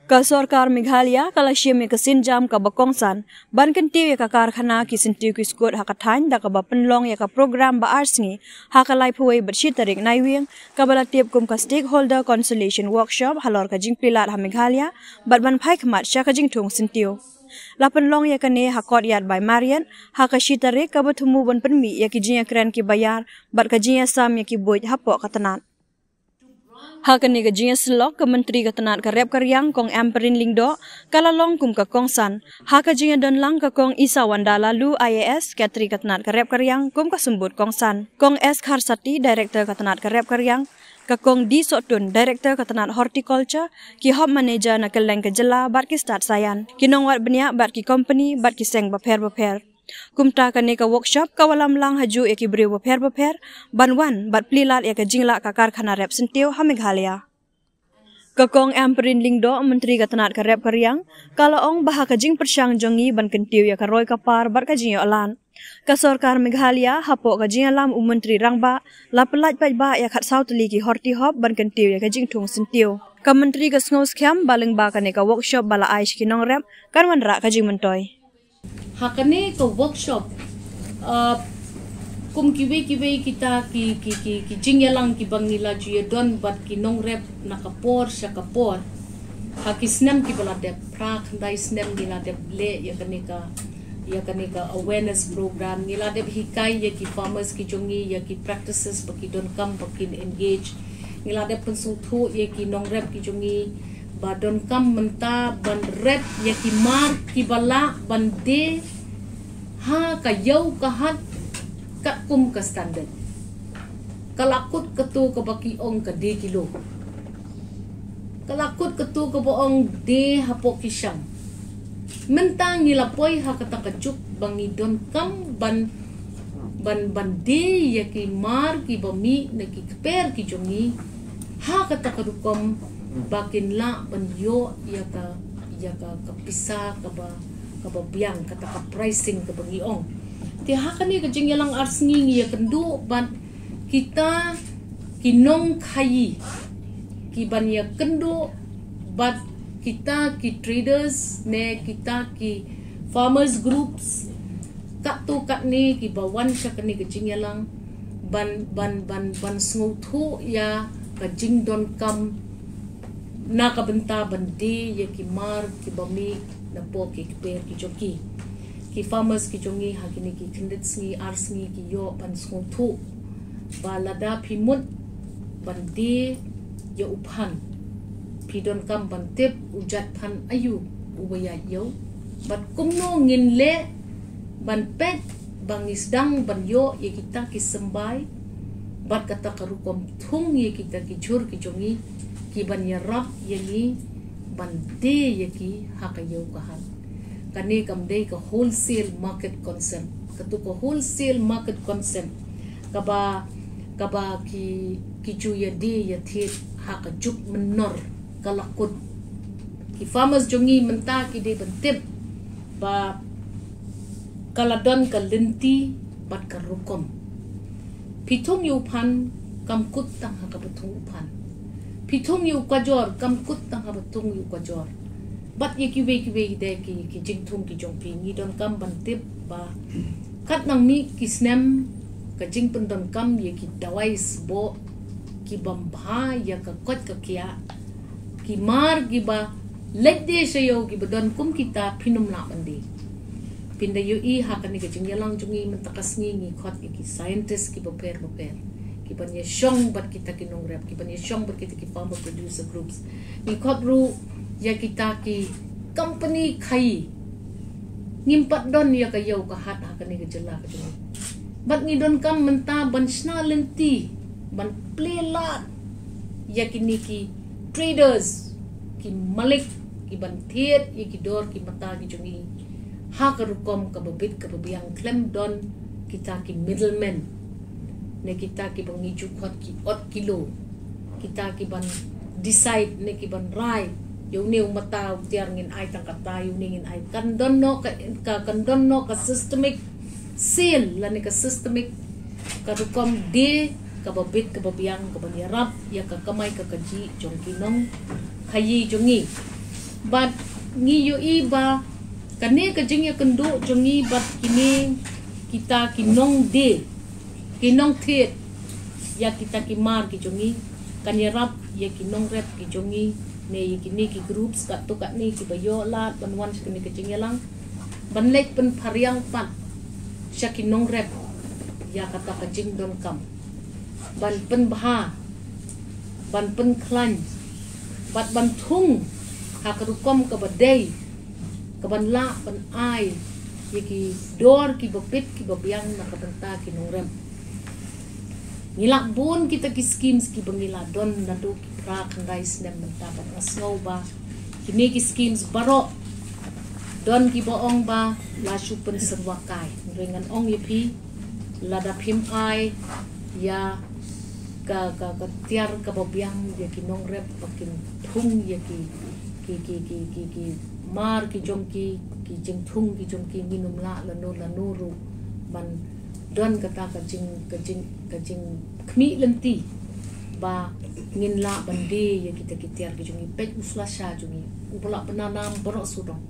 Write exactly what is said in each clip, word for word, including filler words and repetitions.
Ka sorkar Meghalaya ka la shim ïa ka sienjam kaba kongsan ban kyntiew ïa ka karkhana ki syntiew ki skud ha ka thaiñ da kaba pynlong ïa ka program ba ar sngi ha ka laiphew wei bad shi tarik Naiwieng, kaba la tip kum ka Stakeholder Consultation Workshop halor ka jingplie lad ha Meghalaya bad ban phai khmat sha ka jingthung syntiew. La pynlong ïa kane ha Courtyard by Marriott ha ka shi tarik, kaba thmu ban pynmih ïa ki jingïakren kiba ïar bad ka jingïasam ïa ki buit hapoh ka tnat. Ha kane ka jingïasyllok, ka Myntri ka tnat ka rep ka riang, Kong Ampareen Lyngdoh, ka la long kum ka kongsan. Ha ka jingïadonlang, ka Kong Isawanda Laloo, I A S, Secretary ka tnat ka rep ka riang, kum ka symbud kongsan. Kong S Kharsati, Director ka tnat ka rep ka riang, ka Kong D Sohtun, Director ka tnat Horticulture, ki Hop Manager na kylleng ka jylla bad ki stad saïan, ki nongwad bniah bad ki kompani bad ki seng bapher bapher. Kumta, kane ka workshop ka wallam lang hajuh ïa ki briew bapher bapher ban wan bad plie lad ïa ka jinglah ka karkhana rep syntiew ha Meghalaya. Ka Kong Ampareen Lyngdoh, Myntri ka tnat ka rep ka riang, ka la ong ba ha ka jingpyrshang jong ngi ban kyntiew ïa ka roi ka par bad ka jingïoh lad, ka sorkar Meghalaya hapoh ka jingïalam u Myntri Rangbah la pyllait paidbah ïa khatsaw tylli ki horti hop ban kyntiew ïa ka jingthung syntiew. Ka Myntri ka sngewskhem ba lyngba kane ka workshop ba la ai sha ki nongrep kan wanrah ka jingmyntoi. Ha kane ka workshop, uh, kum kiwei kiwei kita ki, ki, ki, ki jingïalang kiba ngi la ju ïadon bad ki nongrep na ka por sha ka por. Ha ki snem kiba la dep, phra khyndai snem ngi la dep leh ïa kane ka, ïa kane ka awareness program, ngi la dep hikai ïa ki farmers ki jong ngi ïa ki practices ba ki donkam ba kin engage. Ngi la dep pynsngewthuh ïa ki nongrep ki jong ngi ba donkam mynta ban rep ïa ki mar kiba lah ban die ha ka ïew ka hat katkum ka standard. Ka la kut kato kaba ki ong ka die kilo. Ka la kut kato kaba ong die hapoh ki shang. Mynta ngi la poi ha kata ka juk ba ngi donkam ban, ban, ban die ïa ki mar kiba mih na ki kper ki jong ngi ha kata ka rukom ba kin lah ban ïoh ïa ka, ïa ka, ka pisa kaba, kaba biang, kata ka pricing kaba ngi ong. Te ha kane ka jingïalang ar sngi ngi ïakynduh bad kita ki nongkhaii kiban ïakynduh bad kita ki traders ne kita ki farmers groups katto katne kiba wan sha kane ka jingïalang ban, ban, ban, ban sngewthuh ïa ka jingdonkam na ka bynta ban die ïa ki mar kiba mih napoh ki kper ki jong ki. Ki farmers ki jong ngi ha kine ki khyndiat sngi ar sngi ki ïoh ban sngewthuh ba lada phi mut ban die ïa u phan, phi donkam ban tip u jait phan aïu uba ïaid ïew bad kumno ngin leh ban peit ba ngi sdang ban ïoh ïa kita ki symbai bad kata ka rukom thung ïa kita ki jhur ki jong ngi kiban ïarap ïa ngi ban die ïa ki ha ka ïew ka hat. Kane kam dei ka wholesale market concept. Kato ka wholesale market concept kaba, kaba ki, ki ju ïadie ïathied ha ka juk mynnor ka la kut. Ki farmers jong ngi mynta ki dei ban tip ba ka la don ka lynti bad ka rukom. Phi thung ïa u phan kam kut tang ha kaba thung u phan. Phi thung ïa u kajor kam kut tang ha kaba thung ïa u kajor. Bad ïa kiwei kiwei de ki, ki jingthung ki jong phi, ngi donkam ban tip ba katba nang mih ki snem ka jingpyndonkam ïa ki dawai sboh ki bym bha ïa ka koit ka khiah, ki mar kiba leit die sha ïew kiba don kum kita phin ym lah ban die. Phin da ïohi ha kane ka jingïalang jong ngi mynta ka sngi ngi khot ïa ki scientist kiba pher ba pher kiban ïashong bad kita ki nongrep, kiban ïashong bad kita ki farmer producer groups. Ngi khot ruh ïa kita ki company khaii. Ngim pat don ïa ka ïew ka hat ha kane ka jylla ka jong ngi. Bad ngi donkam mynta ban shna lynti ban plie lad ïa kine ki traders, ki malik kiban thied ïa ki dor ki mata ki jong ngi ha ka rukom kaba bit kaba biang, khlem don kita ki middlemen ne kita kiba ngi ju khot ki ot kilo, kita kiban decide ne kiban rai ïa une u mata u tiar ngin ai tang kata, ïa une ngin ai. Kan don noh ka, ka, kan don noh ka systemic sale lane ka systemic ka rukom die kaba bit kaba biang kaban ïarap ïa ka kamai ka kajih jong ki nongkhaii jong ngi. Bad ngi ïohi ba kane ka jingïakynduh jong ngi bad kine kita ki nongdie, ki nongthied ïa kita ki mar ki jong ngi, kan ïarap ïa ki nongrep ki jong ngi, ne ïa kine ki groups katto katne kiba ïoh lad ban wan sha kane ka jingïalang ban leit pynphariang pat sha ki nongrep ïa kata ka jingdonkam, ban pynbha, ban pynkhlaiñ, bad ban thung ha ka rukom kaba dei, kaban lah ban ai ïa ki dor kiba bit kiba biang na ka bynta ki nongrep. Ngi lah bun kita ki schemes kiba ngi lah don naduh ki phra khyndai snem mynta, bad nga sngew ba kine ki schemes baroh don kiba ong ba la shu pynsyrwa kai. Hynrei ngan ong ïa phi, lada phim ai ïa ka, ka, ka tiar kaba biang ïa ki nongrep ba kin thung ïa ki, ki, ki, ki, ki, ki mar ki jong ki, ki jingthung ki jong ki, ngin ym lah lano lano ruh ban don kata ka jing, ka jing, ka jingkhmih lynti ba ngin lah ban die ïa kita ki tiar ki jong ngi. Peit u slasha jong ngi, uba la pynanam baroh sawdong.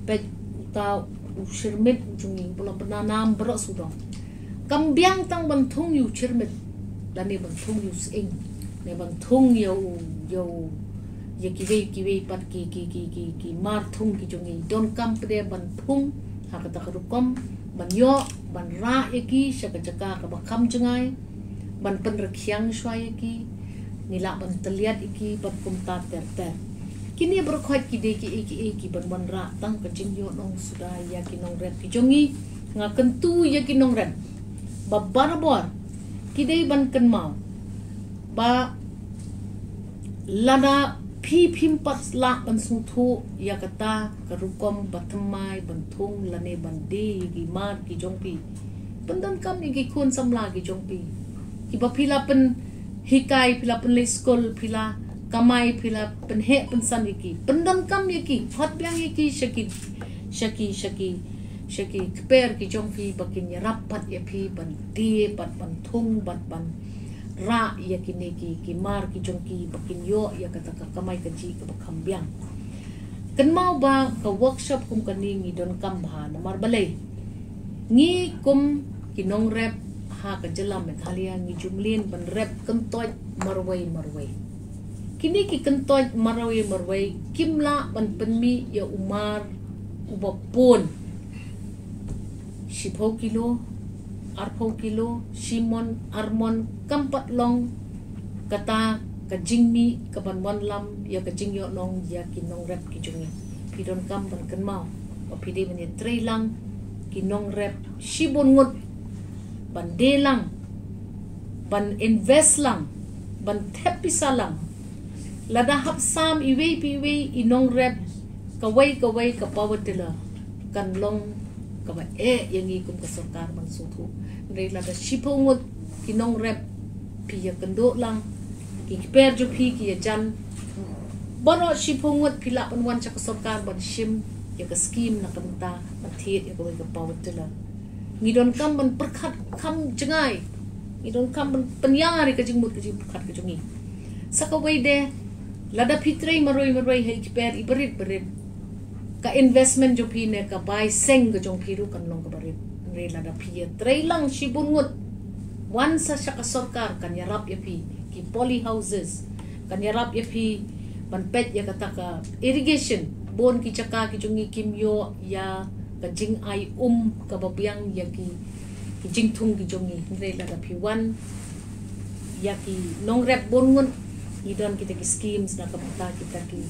Peit uta u shyrmit jong ngi, uba la pynanam baroh sawdong. Kam biang tang ban thung ïa u shyrmit, lane ban thung ïa u sying, ne ban thung ïa u, ïa u, ïa kiwei kiwei pat ki, ki, ki, ki, ki mar thung ki jong ngi. Donkam pat de ban thung ha kata ka rukom, ban ïoh, ban rah ïa ki sha ka jaka kaba kham jngai, ban pynrkhiang shuwa ïa ki, ngi lah ban tylliat ïa ki bad kumta ter ter. Kine baroh khoit ki dei kiei kiei kiban wanrah tang ka jingïohnong suda ïa ki nongrep ki jong ngi. Nga kyntu ïa ki nongrep ba barabor ki dei ban kynmaw ba lada phi phim pat lah ban sngewthuh ïa kata ka rukom ba thymmai ban thung lane ban die ïa ki mar ki jong phi, pyndonkam ïa ki khun samla ki jong phi, kiba phi la pynhikai, phi la pynleit skul, phi la kamai, phi la pynheh pynsan ïa ki, pyndonkam ïa ki, phah biang ïa ki sha ki, sha ki, sha ki, sha ki kper ki jong phi ba kin ïarap pat ïa phi ban die bad ban thung bad ban rah ïa kine ki, ki mar ki jong ki ba kin ïoh ïa kata ka kamai kajih kaba kham biang. Kynmaw ba ka workshop kum kane ngi donkam bha namar balei? Ngi kum ki nongrep ha ka jylla Meghalaya ngi ju mlien ban rep kyntoit marwei marwei. Kine ki kyntoit marwei marwei kim lah ban pynmih ïa u mar uba pun shiphew kilo, arphew kilo, shimon, armon, kam pat long kata ka jingmih kaban wanlam ïa ka jingïohnong ïa ki nongrep ki jong ngi. Phi donkam ban kynmaw ba phi dei ban ïatreilang ki nongrep shibun ngut, ban die lang, ban invest lang, ban thep pisa lang. Lada hap sam iwei pa iwei i nongrep, kawei kawei ka power tiller kan long kaba eh ïa ngi kum ka sorkar ban sngewthuh. Hynrei lada shiphew ngut ki nongrep phi ïakynduh lang, ki kper jong phi ki ïajan, baroh shiphew ngut phi lah ban wan sha ka sorkar ban shim ïa ka skim na ka bynta ban thied ïa kawei ka power tiller. Ngi donkam ban pyrkhat kham jngai. Ngi donkam ban pynïar ïa ka jingmut ka jingpyrkhat ka jong ngi. Sa kawei de, lada phi trei marwei marwei ha i kper i barit barit, ka investment jong phi ne ka bai seng ka jong phi ruh kan long kaba rit. Hynrei lada phi ïatrei lang shibun ngut, wan sa sha ka sorkar kan ïarap ïa phi, ki poly houses, kan ïarap ïa phi ban peit ïa kata ka irrigation. Bun ki jaka ki jong ngi kim ïoh ïa ka jingai um kaba biang ïa ki, ki jingthung ki jong ngi. Hynrei lada phi wan ïa ki nongrep bun ngut, ngi don kita ki schemes na ka bynta kita ki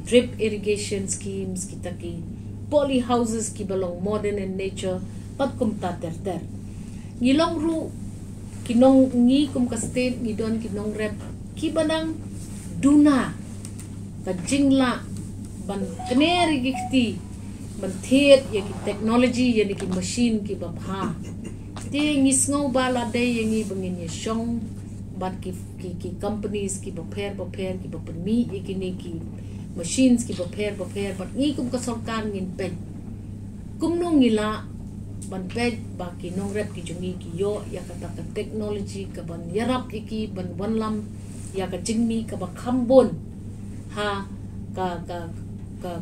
drip irrigation schemes, kita ki poly houses kiba long modern in nature, bad kumta ter ter. Ngi long ruh ki nong, ngi kum ka state ngi don ki nongrep kiba nang duna ka jinglah ban kner ïa ki kti ban thied ïa ki technology, ïa ki machine kiba bha. Te ngi sngew ba la dei ïa ngi ba ngin ïashong bad ki, ki, ki companies kiba pher ba pher kiba pynmih ïa kine ki machines kiba pher ba pher, bad ngi kum ka sorkar ngin peit kumno ngi lah ban peit ba ki nongrep ki jong ngi ki ïoh ïa kata ka technology kaban ïarap ïa ki ban wanlam ïa ka jingmih kaba kham bun ha ka, ka,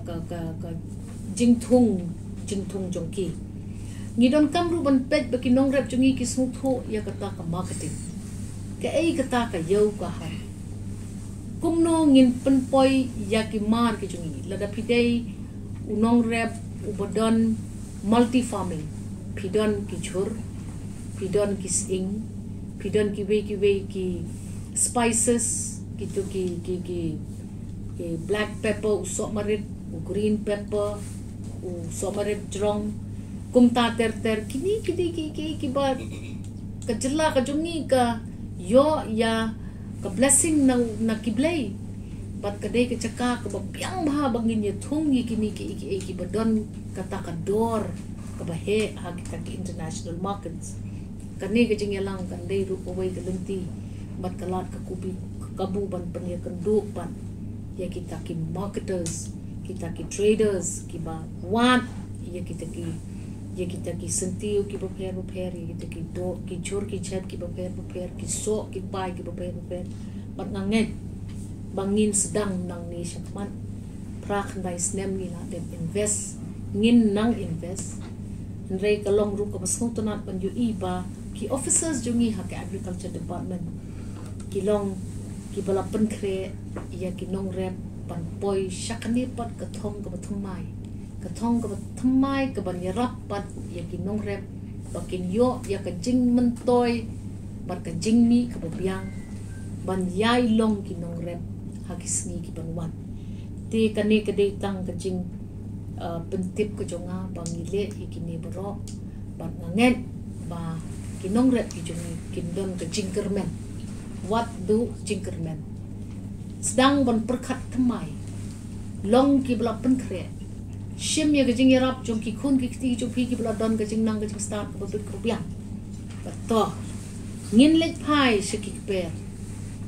ka, ka, ka jingthung, jingthung jong ki. Ngi donkam ruh ban peit ba ki nongrep jong ngi ki sngewthuh ïa kata ka marketing. Kaei kata ka ïew ka har? Kumno ngin pynpoi ïa ki mar ki jong ngi? Lada phi dei u nongrep uba don multi farming, phi don ki jhur, phi don ki sying, phi don kiwei kiwei ki spices, kito ki, ki, ki, ki black pepper, u sohmarit, u green pepper, u sohmarit jrong, kumta ter ter, kine, kine ki, ki, kiba ka jylla ka jong ngi ka ïoh ïa ka blessing na, na ki blei. Bad ka dei ka jaka kaba biang bha ba ngin ïathung ïa kine ki, ki, kiba don kata ka dor kaba heh ha kita ki international markets. Kane ka jingïalang kan dei ruh kawei ka lynti bad ka lad ka kubi ka kabu ban pynïakynduh bad ïa kita ki marketers, kita ki traders kiba wad ïa kita ki, ïa kita ki syntiew kiba pher ba pher, ïa kita ki doh, ki jhur ki jhep kiba pher ba pher, ki soh ki pai kiba pher ba pher. Bad nga ngeit ba ngin sdang nangne shakhmat phra khyndai snem ngi la dep invest, ngin nang invest. Hynrei ka long ruh kaba sngewtynnat ban ïohi ba ki officers jong ngi ha ka agriculture department ki long kiba la pynkhreh ïa ki nongrep ban poi sha kane pat ka thong kaba thymmai, ka thong kaba thymmai kaban ïarap pat ïa ki nongrep ba kin ïoh ïa ka jingmyntoi bad ka jingmih kaba biang ban ïai long ki nongrep ha ki sngi kiban wan. Te kane ka dei tang ka jing, uh, pyntip ka jong nga ba ngi leh ïa kine baroh. Bad nga ngeit ba ki nongrep ki jong ngi kin don ka jingkyrmen. Wat duh jingkyrmen. Sdang ban pyrkhat thymmai. Long kiba la pynkhreh. Shim ïa ka jingïarap jong ki khun ki kti jong phi kiba la don ka jingnang ka jingstad kaba bit kaba biang. Bad to ngin leit phai sha ki kper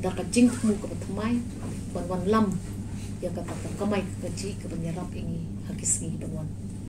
da ka jingthmu kaba thymmai ban wanlam ïa kata ka kamai ka kajih kaban ïarap ïa ngi ha ki sngi kiban wan.